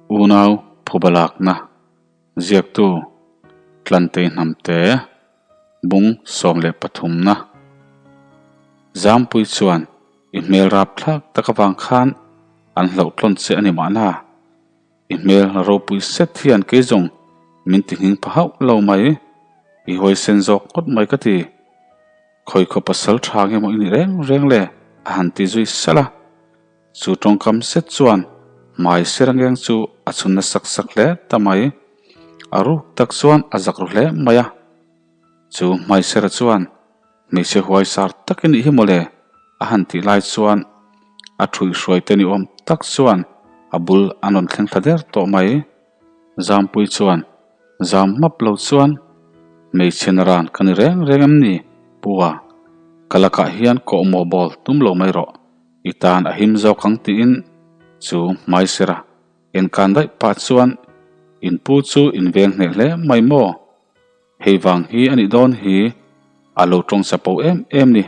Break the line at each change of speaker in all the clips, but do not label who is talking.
Unau phubalakna ziaktu Tlantei Hnamte bung 13 na Zampui chuan i hmel rapthlak tak avang khan an hlauhtlawn che a ni mahna. I hmel ropui set hian kei zawng min ti nghing pha hauh lo mai. I huaisen zawk ngawt mai ka ti. Khawi khaw pasal tha nge maw i nih reng reng le? a han ti zui salh a. Chu tawngkam set chuan hmai serangeng chu a chhun na sak sak hle ta mai. A ruk tak chuan a zak ru hle mai a. Chu hmai sera chuan hmeichhe huai sar tak i nih hi mawle a han tih lai chuan a thuihhruai te ni awm tak chuan a bul an rawn thleng thla der tawh mai. Zampui chuan zam map lo chuan hmeichhe naran ka ni reng reng em ni Pua? Ka lakah hian kawhmawh bawl tum lo mai rawh. I tan a him zawk ang tiin chu hmaisera enkan daih pah chuan in pu chu in veng hneh hle mai maw? Hei vang hi a nih dawn hi a lo tawng chapo em em ni.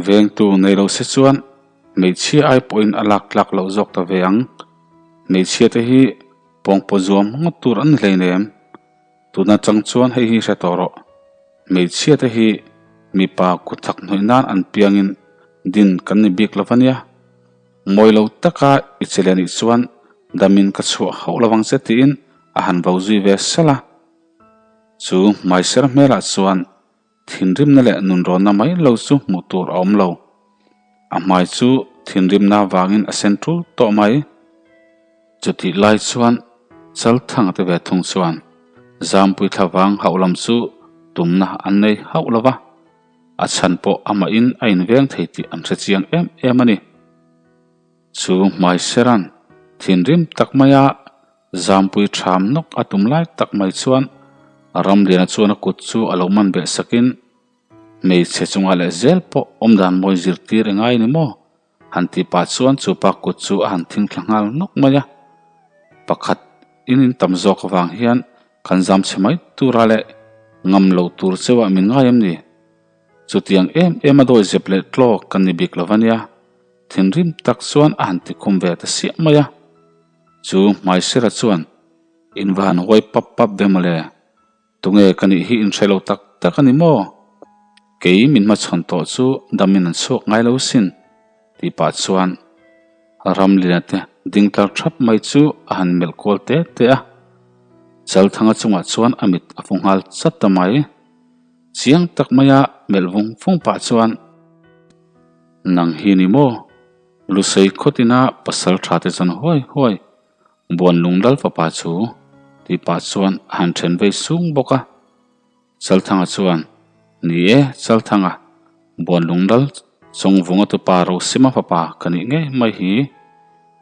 Vengtu nei lo se chuan hmeichhia ai pawhin a lak tlak loh zawk ta ve ang. Hmeichhia te hi pawngpaw zuam ngawt tur an ni hleinem. Tuna chang chuan hei hi hre tawh rawh. Hmeichhia te hi mipa kut thak hnawih nan an piangin din kan ni bik lo va nia. Mawi lo taka i che leh nih chuan damin ka chhuah hauh lo vang che tiin a han vo zui ve sel a. Chu hmaiser hmelah chuan thinrimna leh nunrawnna mai lo chu hmuh tur a awm lo. A hmai chu thinrimna vangin a sen tul tawh mai. Chutih lai chuan Chalthanga te ve thung chuan Zampui thlavang hauh lam chu tumna an nei hauh lo va, a chhan pawh amahin a inveng thei tih an hre chiang em em a ni. Chu Hmaiseran thinrim tak maia Zampui ṭham nawk a tum lai tak mai chuan Ramliana chuan a kut chu a lo man beh sakin hmeichhe chungah leh zel pawh awmdan mawi zirtir engai ni maw? Han tih pah chuan chu pa kut chu a han thing thla nghal nawk mai a. Pakhat in in tam zawk avang hian kan zam chhe mai tura leh ngam lo tur cheuah min ngai em ni? Chutiang em em a dawi zep leh tlaw kan ni bik lo va nia. Thinrim tak chuan a han ti khum ve ta siah mai a. Chu Hmaisira chuan in va han huai pap pap ve mawle. Tunge ka nih hi inhre lo tak tak a ni maw? Kei min hmachhawn tawh chu damin an chhuak ngai lo sin, tih pah chuan Ramlina te ding tlar thap mai chu a han melh kual te te a. Chalthanga chungah chuan a mit a fu nghal chat ta mai. Chiang tak maia melh vung vung pah chuan, Nang hi ni maw? Lusei khawtina pasal tha te chuan huai huai Buan Lungdal fapa chu tih pah chuan a han then vei sung bawk a. Chalthanga chuan, Ni e, Chalthanga, Buan Lungdal Chawngvunga tupa Rosima fapa ka nih ngei mai hi.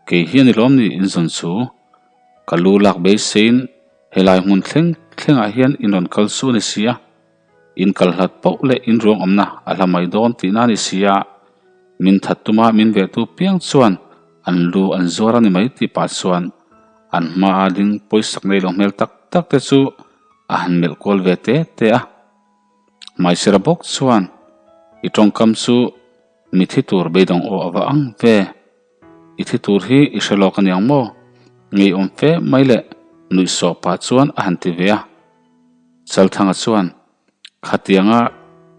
Kei hi a ni lawm ni in zawn chu. Ka lu lak beiseiin helai hmun thleng thlengah hian in rawn kal chu a ni si a. In kal hlat poh leh in ruang awmna a hla mai dawn tihna a ni si a, min that tuma min vehtu piang chuan an lu an zuar a ni mai tih pah chuan an hmaa ding pawisak nei lo hmel tak tak te chu a han melh kual ve te te a. Hmaisira bawk chuan i tawngkam chu mi thi tur beidawng aw a va ang ve. I thi tur hi i hre lawk aniang maw? Ngeiawm fe mai leh nuihsawh pah chuan a han ti ve a. Chalthanga chuan, Khatianga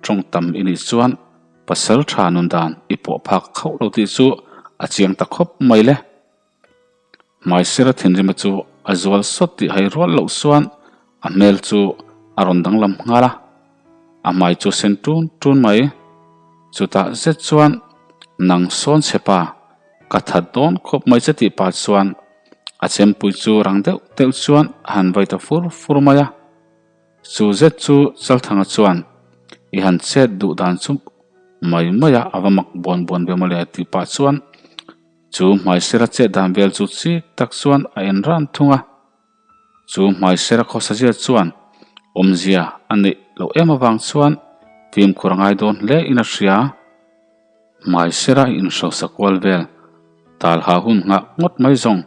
tawng tam i nih chuan pasal tha nun dan i pawh phak khauh lo tih chu a chiang ta khawp mai le. Hmaisira thinrima chu a zual sawt tih hai rual loh chuan a hmel chu a rawn danglam nghal a, a hmai chu sen tun tun mai. Chutah zet chuan, Nang sawn chhe pa, ka that dawn khawp mai che tih pah chuan A chempui chu rang deuh deuh chuan a han vai ta fur fur mai a. Chu zet chu Chalthanga chuan i han chet duh dan chu mai mai a, a va mak buan buan ve mawle tih pah chuan chu hmaisera chet dan vel chu chik tak chuan a en ran thung a. Chu hmaisera khawsazia chuan awmzia a neih loh em avang chuan fimkhur a ngai dawn hle in a hria. Hmaisera inhrosa kual vel tal ha hun nghah ngawt mai zawng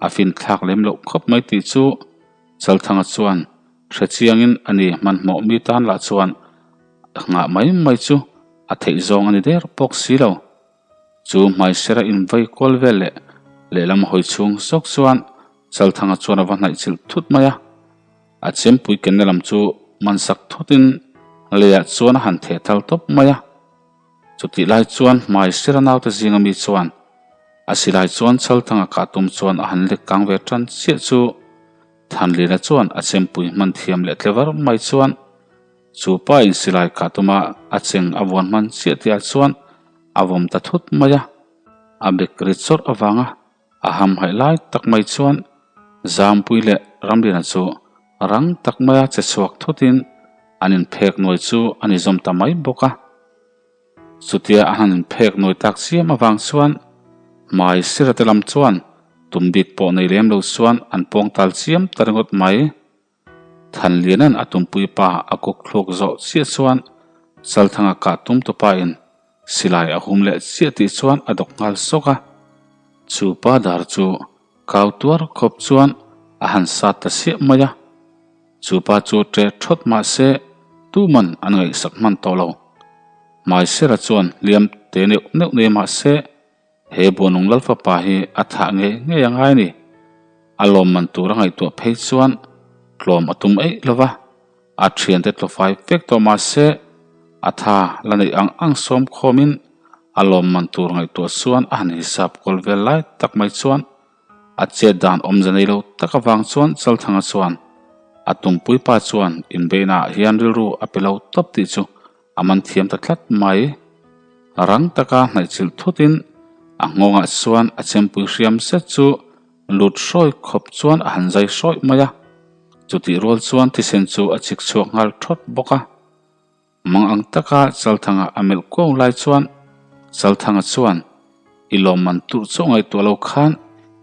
a fin thlak lem loh khawp mai tih chu Chalthanga chuan hre chiangin a ni hmanhmawh mi tan lah chuan nghah mai mai chu a theih zawng a ni der bawk si lo. Chu hmaisera invei kual vel leh lehlam hawi chhung zawk chuan. Chalthanga chuan a va hnaih chilh thut mai a. A chempui kenna lam chu man sak thutin leiah chuan a han theh thal tawp mai a. Chutih lai chuan hmai sira naute zinga mi chuan a silai chuan Chalthanga kah tum chuan a han lek kang ve tan chiah chu Thanlina chuan a chempui hman thiam leh tlevar mai chuan chu pa in silai kah tuma a cheng a vuan hman chiah tihah chuan a vawm ta thut mai a. A bek ri chawrh avanga A hamhaih lai tak mai chuan Zampui leh Ramriana chu rang tak maia che chhuak thutin an inphek nuai chu a ni zawm ta mai bawk a. Chutia a han inphek nuai tak chiam avang chuan hmai sira te lam chuan tum bik pawh nei lem lo chuan an pawng tal chiam ta ringawt mai. Thanliana'n a tumpui pa a kuk thluk zawh chiah chuan Chalthanga kah tum tupa in silai a hum leh chiah tih chuan a dawk nghal sawk a. Chu pa dar chu kau tuar khawp chuan a han sat ta siah mai a. Chu pa chu ṭe ṭhawt mah se tuman an ngaihsak hman tawh lo. Hmaisera chuan hliam te neuh neuh nei mah se He Buanung Lalfapa hi a thah ngei ngei a ngai a ni. A lawmman tur a ngaihtuah phei chuan tlawm a tum eih lo va, a thiante tlawfai vek tawh mah se a tha la neih ang ang sawm khawmin a lawmman tur ngaihtuah chuan a han hisap kawl vel lai tak mai chuan a chet dan awmze nei lo tak avang chuan Chalthanga chuan a tumpuipa chuan inbeihnaah hian rilru a pe lo tawp tih chu A man thiam ta tlat mai. Rang taka hnaihchilh thutin a nghawngah chuan a chempui hriam zet chu lut hrawi khawp chuan a han zai hrawih mai a. Chutih rual chuan thisen chu a chik chhuak nghal thawt bawk a. Mang ang taka Chalthanga a melh kuau lai chuan Chalthanga chuan i lawmman tur chaw ngaihtuah lo khan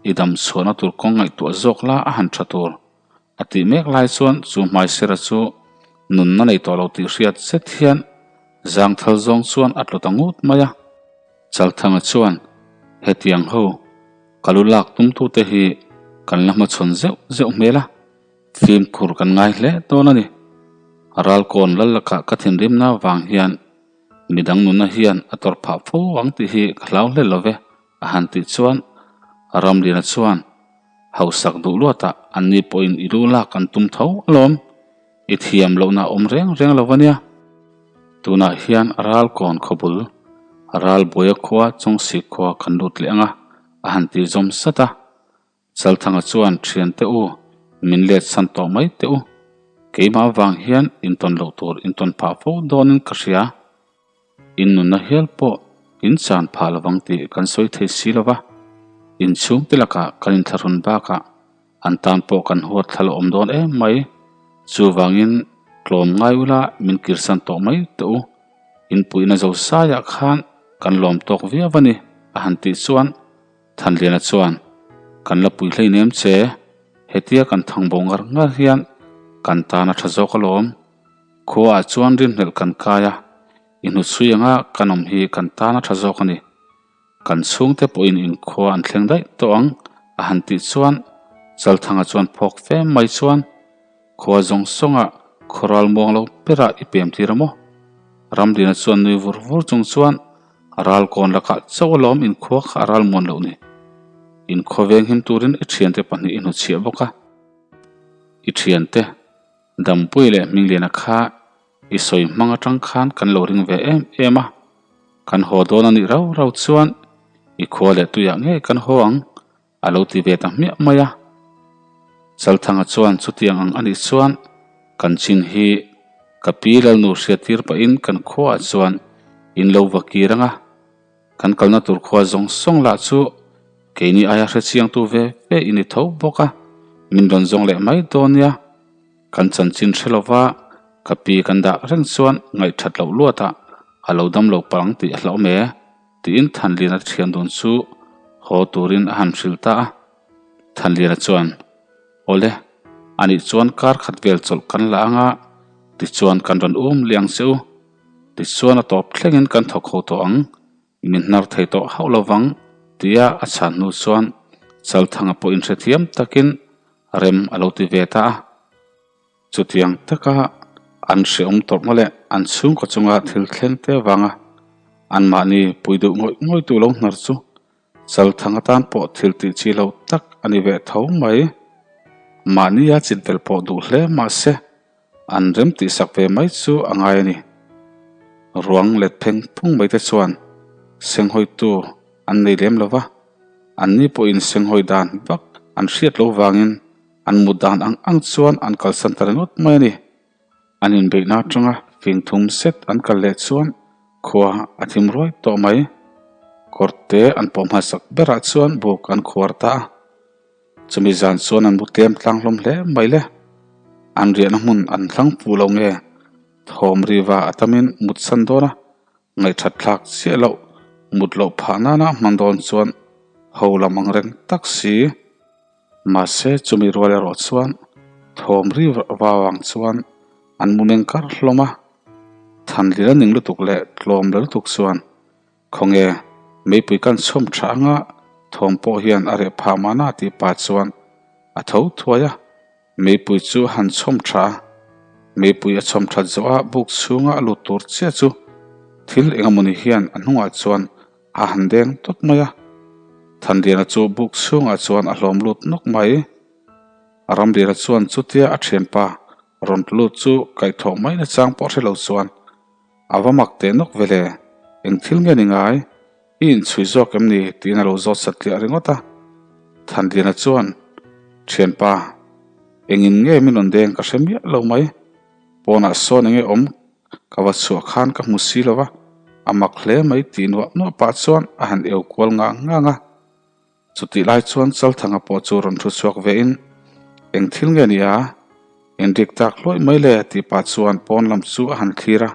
i dam chhuahna tur kawng ngaihtuah zawk la a han tha tur. A tih mek lai chuan chu hmaisera chu nunna nei tawh lo tih hriat zet hian zangthal zawng chuan a tlu ta ngut mai a. Chalthanga chuan, Hetiang ho, ka lu lak tumtute hi kan la hmachhawn zeuh zeuh hmel a, fimkhur kan ngai hle dawn a ni. Ralkawn lal lakah ka thinrimna vang hian midang nunna hian a tawrh phah fo ang tih hi ka hlau hle lo ve, A han tih chuan Ramliana chuan hausak duh luatah anni pawhin i lu lak an tum tho alawm, i thiam lohna a awm reng reng lo ania. Tunah hian Ralkawn khawbul, Ralbuaia khua Chawngsik khua kan lut leh anga a han ti zawm sat a. Chalthanga chuan thiante u min let san tawh mai teh u, keimah avang hian intawn loh tur intawn phah fo dawnin ka hria. In nunna hial pawh in chan phah lovang tih kan sawi thei si lo va, in chhungte lakah kan inthlahrun bakah an tan pawh kan huat thla lo awm dawn em mai. Chuvangin tlawm ngai ula min kirsan tawh mai teh u. In puihna zo saiah khan kan lawm tawk viau a ni, a han tih chuan Thanliana chuan, Kan la pui hlei nem che, hetia kan thangbo ngar ngar hian kan tan a tha zawk alawm. Khuaah chuan rinhlelh kan kai a, i hnuchhui anga kan awm hi kan tan a tha zawk a ni. Kan chhungte pawhin inkhua an thleng daih tawh ang, a han tih chuan Chalthanga chuan phawk fe mai chuan, Khua zawng zawngah khawral muang lo berah i pem tir a maw? Ramdina chuan nui vur vur chung chuan, Ralkawn lakah chauh alawm inkhua kha a ral muan loh ni. Inkhua veng him turin i thiante pahnih i hnuchhiah bawk a. I thiante. Dampui leh Hmingliana kha i sawi hmang atang khan kan lo ring ve em em a, kan haw dawn a nih rau rau chuan i khua leh tuiah ngei kan haw ang a lo ti ve ta hmiah mai a. Chalthanga chuan chutiang ang a nih chuan kan chin hi ka pi Lalnu hriattir pahin kan khuaah chuan in lo va kir ang a, kan kalna tur khua zawng zawng lah chu keini aia hrechiangtu ve ve i ni tho bawk a, min rawn zawng leh mai dawn nia. Kan chanchin hre lova ka pi kan dah reng chuan ngaihthat loh luatah a lo dam lo palh ang tih a hlauhawm e, tiin Thanliana thian dun chu haw turin a han hrilh ta a. Thanliana chuan, Awle, anih chuan kar khat vel chawlh kan la anga tichuan kan rawn um leh ang che u. Tichuan a tawp thlengin kan thawk ho tawh ang, min hnar thei tawh hauh lovang tia a chhan hnu chuan Chalthanga pawh inhrethiam takin rem a lo ti ve ta a. Chutiang taka an hrehawm tawrhna leh an chhungkaw chunga thil thleng te avanga anmahni pui duh ngawih ngawih tu lo hnar chu Chalthanga tan pawh thil tih chi lo tak a ni ve tho mai. Mahnia chinfel pawh duh hle mahse an rem tihsak ve mai chu a ngai a ni. Ruang let pheng phung mai te chuan senghawitu an nei lem lo va, anni pawhin senghawi dan vak an hriat lo vangin an mut dan ang ang chuan an kalsan ta ringawt mai a ni. An inbeihna atanga fing thum set an kal leh chuan khua a thim ruai tawh mai. Kawrte an pawh hmasak berah chuan buk an khuar ta a. Chumi zan chuan an bu tlem tlang hlawm hle mai le. An riahna hmun an hlang fuh lo nge thawm riva a tamin mut san dawn a, ngaihthat thlak chiah loh mut loh phah nana hman dawn chuan ho lam ang reng tak si. Mahse chumi rual erawh chuan thawm riva vang chuan an mu meng kar hlawm a, thanlil a ning lutuk leh tlawm la lutuk chuan Khawnge, meipui kan chhawm tha anga thawm pawh hian a reh phah mahna tih pa chuan a tho thuai a, meipui chu a han chhawm tha a. Meipui a chhawm that zawh a buk chhunga a lut tur chiah chu thil engemawni hian a hnungah chuan a han deng tawt mai a. Thanliana chu buk chhungah chuan a hlawm lut nawk mai. Ramliana chuan chutia a thianpa rawn lut chu kaihthawh mai nachang pawh hre lo chuan A va mak teh nawk ve le, eng thil nge ni ngai? I inchhui zawk em ni? tiin a lo zawt satliah ringawt a. Thanliana chuan, Thianpa, engin nge min rawn deng ka hre miah lo mai. Pawnah sawn enge awm ka va chhuah khan ka hmu si lo va, a mak hle mai tih nuah nuah pah chuan a han eu kual ngang ngang a. Chutih lai chuan Chalthanga pawh chu rawn thu chhuak ve in, Eng thil nge ni a? Inrik tak hluaih mai le tih pah chuan pawn lam chu a han thlir a.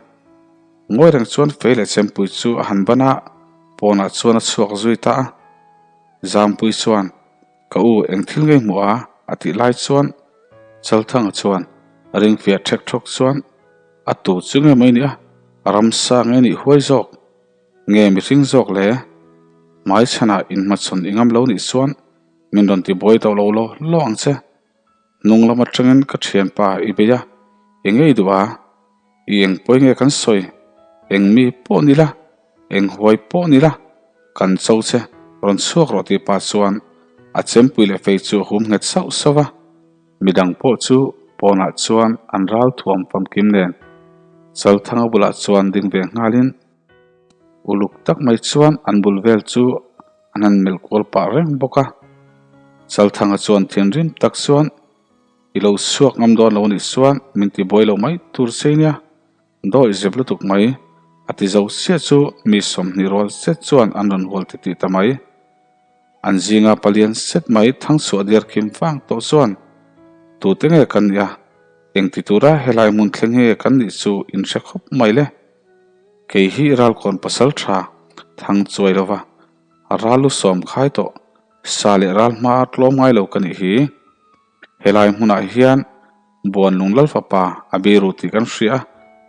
Ngawi reng chuan fei leh chempui chu a han ban a, pawnah chuan a chhuak zui ta a. Zampui chuan, Ka u, eng thil nge hmuh a? a tih lai chuan Chalthanga chuan a ring fiah ṭhek ṭhawk chuan, A tu chu nge mai ni a? Ramsa nge nih huai zawk? Nge mihring zawk le? Hmai chhanah inhmachhawn i ngam lo nih chuan min rawn ti buai tawh lo law law ang che. Hnung lam atangin ka thianpa i bei a, i ngei duh a, i eng pawi nge kan sawi? Eng mi pawh ni la, eng huai pawh ni la, kan cho che, rawn chhuak rawh tih pah chuan a chempui leh fei chu a hum nghet sauh sauh va. Midang pawh chu pawnah chuan an ral thuam famkim nen Chalthanga bulah chuan ding ve nghalin uluk tak mai chuan an bul vel chu an han melh kual pah reng bawk a. Chalthanga chuan thinrim tak chuan i lo chhuak ngam dawn lo anih chuan min ti buai lo mai tur che nia, dawi zep lutuk mai a ti zo chiah chu mi 20 rual zet chuan an rawn hual titih ta mai. An zinga palian set mai thangchhuah diar kim vang tawh chuan tute nge kan nih a, engti tura helai hmun thleng nge kan nih chu in hre khawp mai le. Kei hi ralkawn pasal tha thang chuai lova ral lu sawm khai tawh sa leh ral hma tlawm ngai lo ka nih hi. Helai hmunah hian Buanlung lal fapa a biru tih kan hria a,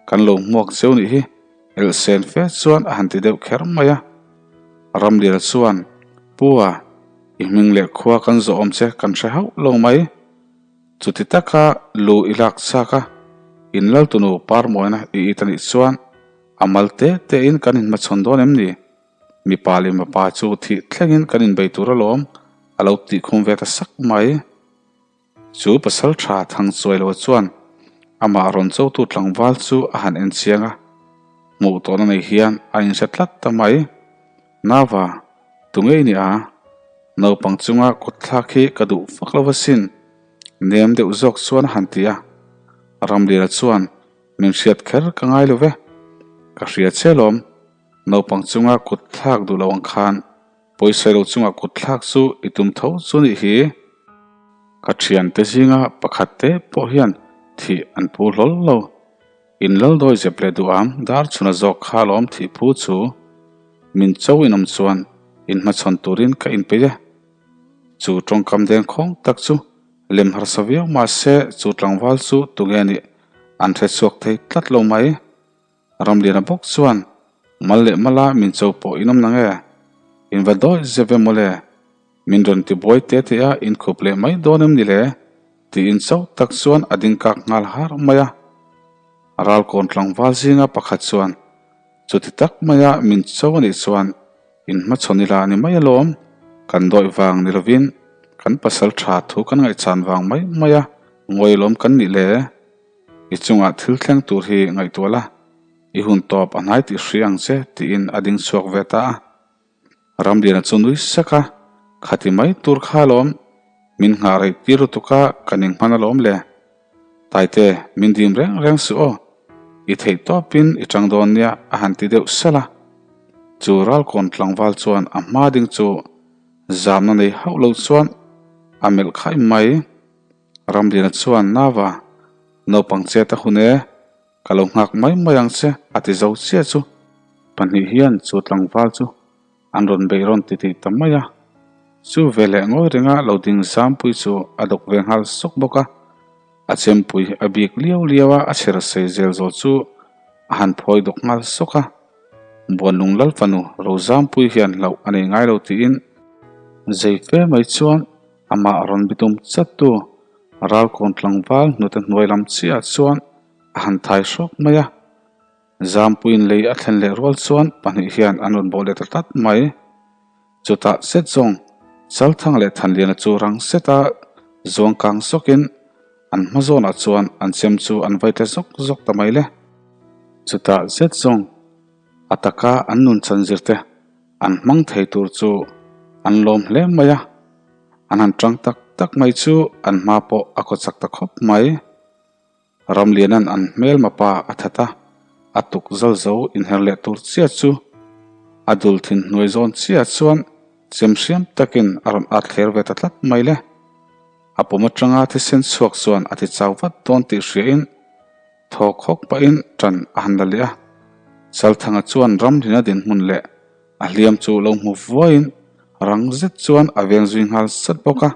kan lo hmuak cheu nih hi elhsen fe chuan a han ti deuh kher mai a. Ramliana chuan, Pu a, i hming leh khua kan zawh awm che kan hre hauh lo mai. Chuti taka lu i lak chak a, in lal tunu parmawina i it a nih chuan a mal te te in kan inhmachhawn dawn em ni? Mipa leh mapa chu thih thlengin kan inbei tur alawm a lo tihkhum ve ta sak mai. Chu pasal tha thang chuai lo chuan amah rawn chotu tlangval chu a han en chiang a, hmuh tawhna nei hian a inhre tlat ta mai. Nava, tu ngei ni a? Naupang chunga kut thlak hi ka duh vak lo asin, nem deuh zawk chuan a han ti a. Ramliana chuan, Min hriat kher ka ngai lo ve, ka hria che lawm, naupang chunga kut thlak duh lo ang khan Pawisa lo chungah kut thlak chu i tum tho chu nih hi. Ka thiante zinga pakhat te pawh hian thih an phu hlawl lo. In lal dawi zep leh duham dar chhuna zawk kha lawm thih phu chu. Min cho in awm chuan in hmachhawn turin ka inpeih e. Chu tawngkam deng khawng tak chu lem harsa viau mahse chu tlangval chu tunge nih an hre chhuak thei tlat lo mai. Ramliana bawk chuan, Mal leh mala min cho pawh in awm nang e? In va dawi zep em mawle? Min rawn ti buai te te a, in khup leh mai dawn em ni le? Tiin cho tak chuan a ding kak nghal har mai a. Ralkawn tlangval zinga pakhat chuan, Chuti tak maia min cho a nih chuan in hmachhawn ila ni mai alawm, kan dawi vang ni lovin. Kan pasal tha thu kan ngaihchan vang mai mai a, ngawi lawm kan nih le. I chungah thil thleng tur hi ngaihtuah la, i hun tawp a hnai tih hria ang che, tiin a ding chhuak ve ta a. Ramliana chu nui sak a, Khati mai tur kha alawm, min nghah rei tir lutuk a, ka ning hman alawm le. Taite, min dim reng reng suh aw, i theih tawpin i tang dawn nia a han ti deuh salh a. Chu ralkawn tlangval chuan a hma ding chu zamna nei hauh lo chuan a melh khaih mai. Ramliana chuan, Nava, naupang chet a hun e, Ka lo nghak mai mai ang che, a ti zo chiah chu. Pahnih hian chu tlangval chu an rawn beih rawn ti tih ta mai a. Chu veleh ngawi ringa lo ding zampui chu a dawk ve nghal sawk bawk a. A chempui a bik liau liau a, a chher sei zel zawl chu a han phawi dawk nghal sawk a. Buanlung lal fanu Rozampui hian hlauh a nei ngai lo tiin zei fe mai chuan amah rawn bitum chattu Ralkawn tlangval hnute hnuai lam chiah chuan a han thai hrawk mai a. Zampuiin lei a thlen leh rual chuan pahnih hian an rawn bawh leh ta tlat mai. Chutah set zawng Chalthang leh Thanliana chu rang seta zuang kang zawkin an hma zawnah chuan an chem chu an vai ta zawk zawk ta mai le. Chutah zet zawng a taka an nun chan zir te an hmang thei tur chu an lawm hle mai a. An han tang tak tak mai chu an hma pawh a kaw chak ta khawp mai. Ramliana'n an hmelma pa a that a, a tuk zal zo inher leh tur chiah chu a dul thin hnuai zawn chiah chuan chem hriam takin a rawn at thler ve ta tlat mai le. A pum atanga thisen chhuak chuan a ti chau vat dawn tih hriain thaw khawk pahin tan a han la leh a. Chalthanga chuan Ramlina dinhmun leh A hliam chu lo hmu vuaiin rang zet chuan a veng zui nghal sat bawk a.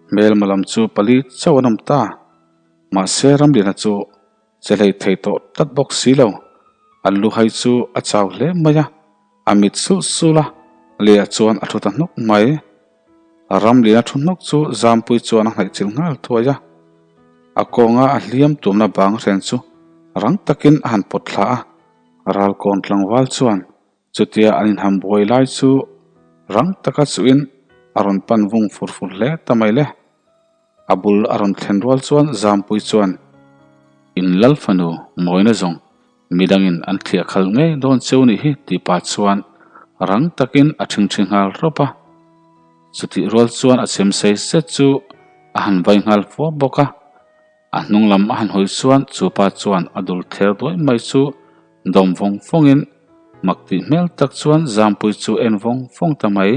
Hmelma lam chu pali chauh an awm ta. Mahse Ramliana chu che hlei thei tawh tlat bawk si lo. A lu hai chu a chau hle mai a, a mit sulh sulh a, leiah chuan a thu ta hnawk mai. Ramliana thu hnawk chu Zampui chuan a hnaihchilh nghal thuai a. A kawnga a hliam tumna bang hren chu rang takin a han pawt thla a. Ralkawn tlangval chuan chutia an inham buai lai chu rang taka chuhin a rawn pan vung fur fur hle ta mai le. A bul a rawn thlen rual chuan Zampui chuan, In lal fanu mawina zawng midangin an thliah khalh ngei dawn cheu nih hi tih pah chuan rang takin a ṭhingṭhi nghal rawp a. Chutih rual chuan a chhem sei set chu a han vai nghal fuap bawk a. A hnung lam a han hawi chuan chu pa chuan a dul thler duai mai chu dawm vawng vawngin mak tih hmel tak chuan Zampui chu en vawng vawng ta mai.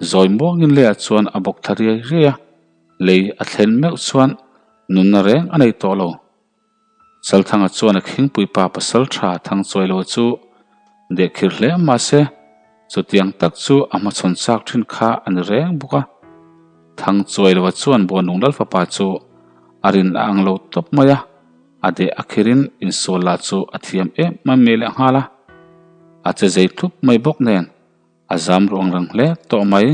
Zawi muangin leiah chuan a bawk thla riai riai a, lei a thlen meuh chuan nunna reng a nei tawh lo. Chalthanga chuan a khingpui pa pasal tha Thangchuailo chu dehkhir hle mahse chutiang tak chu a hmachhawn chak thin kha a ni reng bawk a. Thangchuailo chuan Buanlung Lal fapa chu a rin a ang lo tawp mai a, a deh a khirin insual lah chu a thiam em em mai leh nghal a, a che zei thlup mai bawk nen a zam ruang reng hle tawh mai.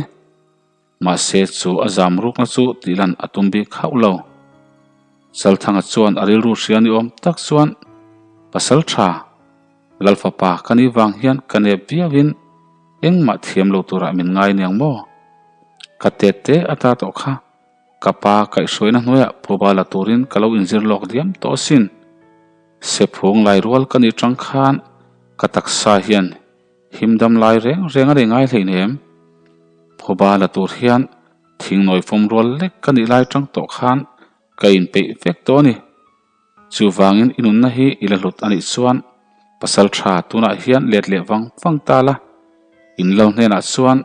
Mahse chu a zam rukna chu tihlan a tum bik hauh lo. Chalthanga chuan a rilru hria ni awm tak chuan, Pasal tha, Lal fapa ka ni vang hian ka nep viauin engmah thiam lo turah min ngai niang maw? Ka tet te ata tawh kha ka pa kaihhruaina hnuaiah phuba la turin ka lo inzir lawk diam tawh asin. Sephung lai rual ka nih tang khan ka taksa hian Him dam lai reng reng a nei ngai hleinem. Phuba la tur hian thing nawi fawm rual lek ka nih lai tang tawh khan ka inpeih vek tawh a ni. Chuvangin i nunna hi i la hlut a nih chuan pasal tha tunah hian let leh vang vang ta la, in lo hnenah chuan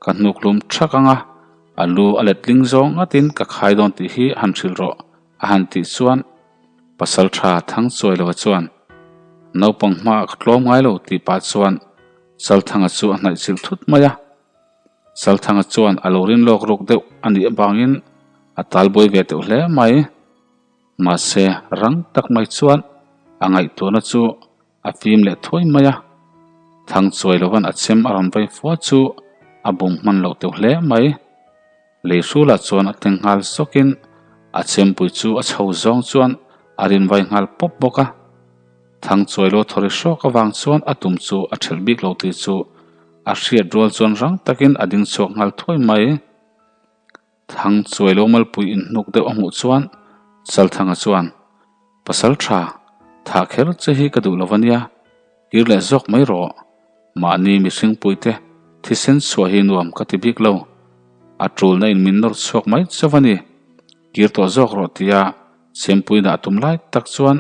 Ka hnukhlum thak ang a, a lu a letling zawng ngatin ka khai dawn tih hi han hrilh rawh a han tih chuan pasal tha thang chuai lova chuan naupang hmaah ka tlawm ngai lo tih pah chuan Chalthanga chu a hnaih chilh thut mai a. Chalthanga chuan a lo rin lawk ruk deuh a nih avangin a talbuai ve teuh hle mai. Mahse rang tak mai chuan a ngaihtuahna chu A fim leh thuai mai a, thang chuai lovan a chem a rawn vai fua chu a bum hman loh teuh hle mai. Lei hrulah chuan a teng nghal zawkin a chempui chu a chho zawng chuan a rin vai nghal pawp bawk a. Thang chuai lo thawri hrawk avang chuan a tum chu a thelh bik lo tih chu a hriat rual chuan rang takin a ding chhuak nghal thuai mai. Thang chuai lo malpui inhnuk deuh a hmuh chuan Chalthanga chuan, Pasal tha, thah kher che hi ka duh lo a nia, kir leh zawk mai rawh. Mahni mihringpui te thisen chhuah hi nuam ka ti bik lo. A tulna in min nawr chhuak mai chauh a ni. Kir tawh zawk rawh tia chempui dah tum lai tak chuan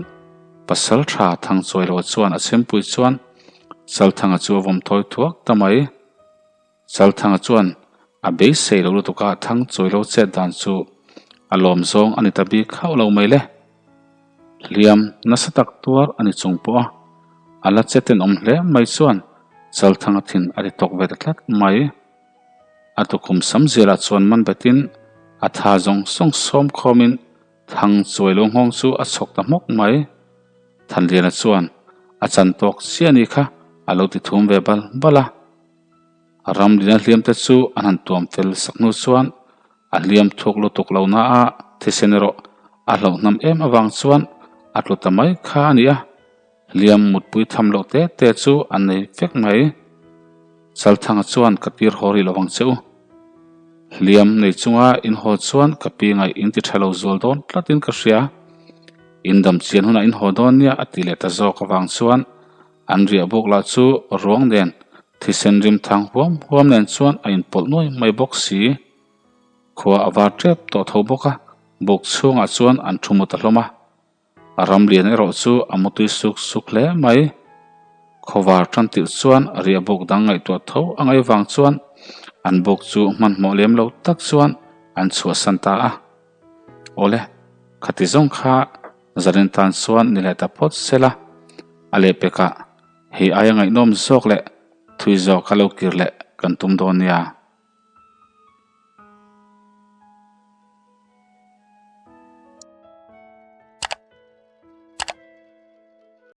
Pasal tha Thangchuai lo chuan a chempui chuan Chalthanga chu a vawm thawi thuak ta mai. Chalthanga chuan a beisei lo lutuk a, Thangchawi lo chet dan chu a lawm zawng a ni ta bik hauh lo mai le. Hliam nasa tak tuar a ni chung pawh a, a la che tenawm hle mai chuan Chalthanga thin a ti tawk ve ta tlat mai. A tukhum sam zialah chuan man betin a tha zawng zawng sawm khawmin Thangchawi lo nghawng chu a chhawk ta hmawk mai. Thanliana chuan a chan tawk chiah a ni kha a lo ti thum ve bal bal a. Ramlina hliam te chu an han tuam fel sak hnu chuan a hliam thuk lutuk lo na a, thisen erawh a hlauhnam em avang chuan a tlu ta mai kha a ni a, hliam mutpui tham loh te te chu an nei vek mai. Chalthanga chuan ka tir haw rih lovang che u. Hliam nei chunga in haw chuan ka pi ngaih in ti tha lo zual dawn tlatin ka hria. In dam chian hunah in haw dawn nia a ti leh ta zawk avang chuan An riah bawk lah chu ruang nen thisen rim thang huam huam nen chuan a inpawlh nuai mai bawk si. Khua a var tep tawh tho bawk a, buk chhungah chuan an thu mu ta hlawm a. A ram lian erawh chu a mutui suk suk hle mai. Khawvar tan tirh chuan riah buk dang ngaihtuah tho a ngaih vang chuan an buk chu hmanhmawh lem lo tak chuan an chhuahsan ta a. Awle, khati zawng kha Zarin tan chuan ni leh ta phawt se la, a lehpekah hei aia ngaihnawm zawk leh thui zawk kha lo kir leh kan tum dawn nia.